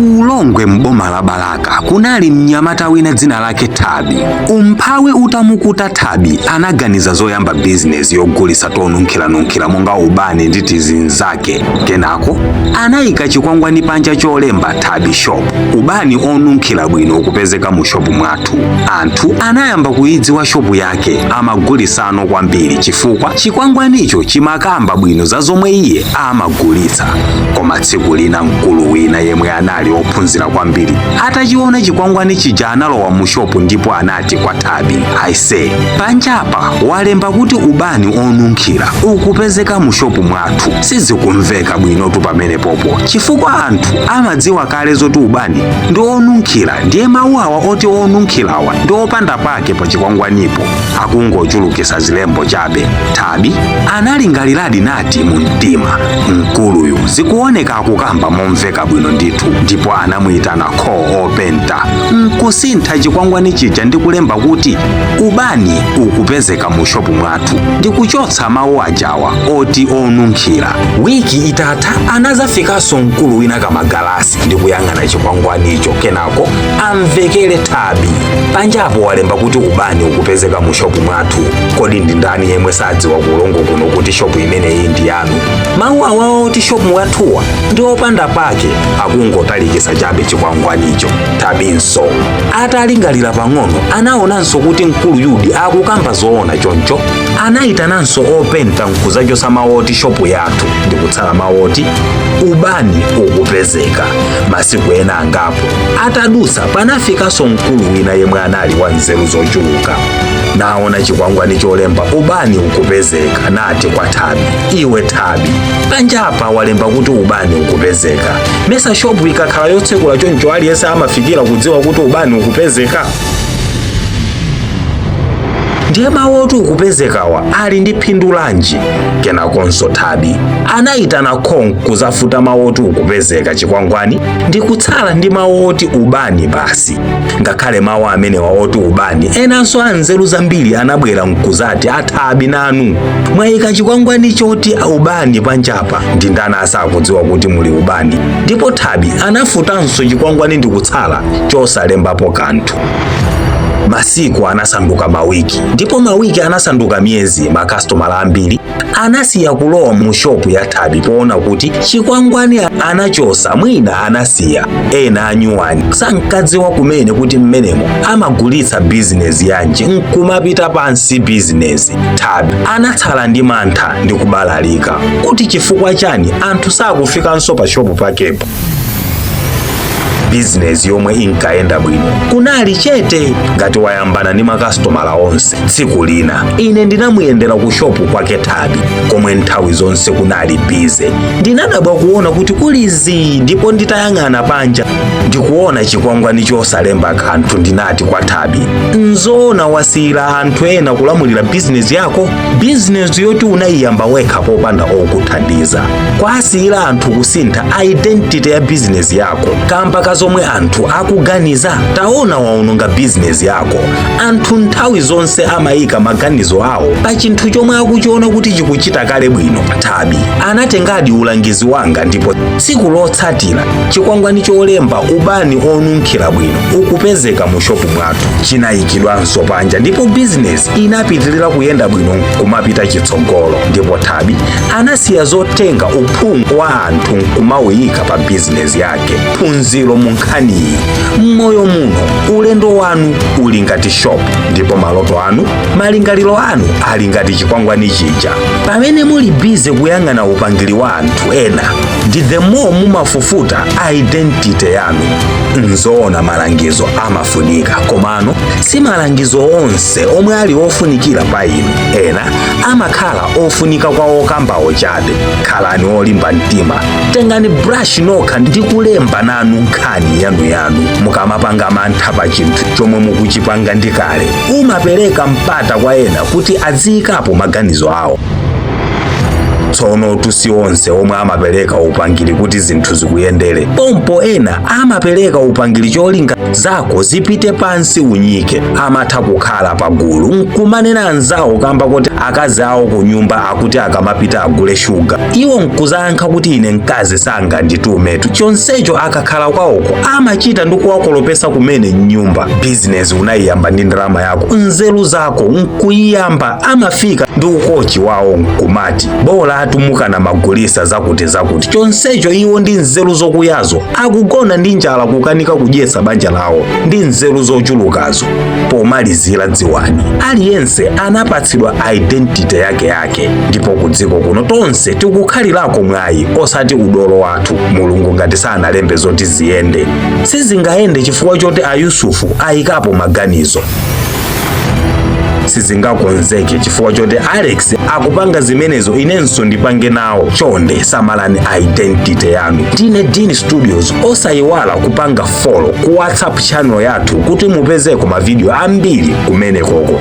Ku Ulongwe, m'boma la Balaka, kunali mnyamata wina dzina lake Thabi. Umphawi utamukuta, Thabi anaganiza zoyamba bizinesi yogulitsa tonunkhira-nunkhira monga ubani ndi tizinzake. Kenako anayika chikwangwani panja cholemba "Thabi Shop, ubani onunkhira bwino ukupezeka mu shopu mwathu." Anthu anayamba kuyidziwa shopu yake. Amagulisano kwambiri chifukwa chikwangwanicho chimakamba bwino za zomwe iye amagulitsa. Koma tsiku lina mkulu wina yemwe anali ophunzira kwambiri atachiona chikwangwani chija analowa mu shopu ndipo anati kwa Thabi, "Aise, panjapa walemba kuti ubani onunkhira ukupezeka mu shopu mwathu. Sizikumveka bwinotu pamenepopo, chifukwa anthu amadziwa kale zoti ubani ndi onunkhira. Ndiye mawu awa oti onunkhirawa ndi opanda pake pa chikwangwanipo, akungochulukisa zilembo chabe." Thabi analingaliradi nati mu mtima, "Mkuluyu zikuoneka akukamba momveka bwino ndithu." Ndipo anamuyitana kho openta nkusintha chikwangwani chija ndi kulemba kuti "Ubani ukupezeka mu shopu mwathu" ndi kuchotsa mawu ajawa oti onunkhira. Wiki itatha anazafikanso mkulu wina kamagalasi ndi kuyang'ana chikwangwanicho. Kenako amvekere, "Thabi, panjapo walemba kuti ubani ukupezeka mu shopu mwathu. Kodi ndi ndani yemwe sadziwa ku Ulongwe kuno kuti shopu imeneyi ndi yanu? Mawu awawa oti shopu mwathuwa ndi opanda pake, akungotalikisa chabe chikwangwanicho." Thabinso atalingalira pang'ono anaonanso kuti mkulu yudi akukamba zoona. Choncho anayitananso openta nkuzachosa mawu oti shopu yathu ndi kutsala mawu oti ubani ukupezeka. Masiku ena angapo atadusa panafikanso mkulu wina yemwe anali wa nzeru zochuluka, naona chikwangwani cholemba ubani ukupezeka, nati kwa Thabi, "Iwe Thabi, panjapa walemba kuti ubani ukupezeka. Mesa shopu ikakhala yotsekula choncho aliyense amafikira kudziwa kuti ubani ukupezeka? Ndiye mawu oti ukupezekawa ali ndi phindu lanji?" Kenakonso Thabi anayitana khonku kuzafuta mawu oti ukupezeka chikwangwani ndi kutsala ndi mawu oti ubani basi. Ngakhale mawu amenewa oti ubani, enanso anzeru zambiri anabwera nkuzati, "Athabi, nanu mwayika chikwangwani choti ubani panjapa. Ndi ndani asakudziwa kuti muli ubani?" Ndipo Thabi anafutanso chikwangwani ndi kutsala chosalembapo kanthu. Masiku anasanduka mawiki ndipo mawiki anasanduka miyezi. Makasitomala ambiri anasiya kulowa mu shopu ya Thabi poona kuti chikwangwani anachosa, mwina anasiya ena anyuwani sankadziwa kumene kuti mmenemo amagulitsa bizinezi yanji, nkumapita pansi bizinezi. Thabi anatsala ndi mantha ndi kubalalika kuti chifukwa chani anthu sakufikanso pa shopu pakepo. Bizinezi yomwe inkayenda bwino kunali chete ngati wayambana ndi makasitomala onse. Tsiku lina ine ndinamuyendera ku shopu kwake Thabi, komwe nthawi zonse kunali busy. Ndinadabwa kuona kuti kuli zii, ndipo nditayang'ana panja ndikuona chikwangwani chosalemba kanthu, ndinati kwa Thabi, "Nzoona wasiyira anthu ena kulamulira bizinezi yako, bizinezi yoti unayiyamba wekha popanda okuthandiza? Kwasiyira anthu kusintha identity ya bizinezi yako kamba ka zomwe anthu akuganiza? Taona, waononga bizinezi yako. Anthu nthawi zonse amayika maganizo awo pa chinthu chomwe akuchiona kuti chikuchita kale bwino." Thabi anatengadi ulangizi wanga, ndipo tsiku lotsatira chikwangwani cholemba "Ubani onunkhira bwino ukupezeka mu shopu mwathu" chinayikidwanso panja, ndipo bizinesi inapitirira kuyenda bwino kumapita chitsogolo. Ndipo Thabi anasiya zotenga uphungu wa anthu nkumawuyika pa bizinesi yake. Phunziro mu nkhaniyi: m'moyo muno ulendo wanu uli ngati shop, ndipo maloto anu, malingaliro anu ali ngati chikwangwani chija. Pamene muli busy kuyang'ana upangiri wa anthu ena, ndi the more mumafufuta identity yanu. Nzoona malangizo amafunika, komano si malangizo onse omwe ali ofunikira pa inu. Ena amakhala ofunika kwa okambawo chabe. Khalani olimba mtima, tengani brush nokha ndi kulemba nanu nkhani yanuyanu. Mukamapanga mantha pa chinthu chomwe mukuchipanga ndi kale, umapereka mpata kwa ena kuti aziyikapo maganizo awo. Tsono tusi onse omwe amapereka upangiri kuti zinthu zikuyendere pompo, ena amapereka upangiri cholinga zako zipite pansi unyike. Amatha kukhala pagulu nkumanena anzawo kamba kuti akazi awo ku nyumba akuti akamapita agule shuga, iwo nkuzayankha kuti ine mkazi sanganditumetu. Chonsecho akakhala kwawoko amachita ndi kuwakolopesa kumene mnyumba. Bizinesi unayiyamba ndi ndalama yako, nzeru zako nkuyiyamba, amafika ndi ukochi wawo nkumati bola atumukana magulisa zakuti zakuti. Chonsecho iwo ndi nzeru zokuyazo akugona ndi njala, kukanika kudyetsa banja lawo ndi nzeru zochulukazo. Pomalizira, dziwani, aliyense anapatsidwa identity yake yake, ndipo ku dziko kuno tonse tikukhalirako mwayi, osati udolo wathu. Mulungu ngati sanalembe zoti ziyende, sizingayende chifukwa choti Ayusufu ayikapo maganizo. Sizingakonzeke chifukwa choti Alex akupanga zimenezo, inenso ndipange nawo. Chonde samalani identity yanu. Ndine Dean Studios. Osayiwala kupanga follow ku WhatsApp channel yathu kuti mupezeko mavidiyo ambiri kumenekoko.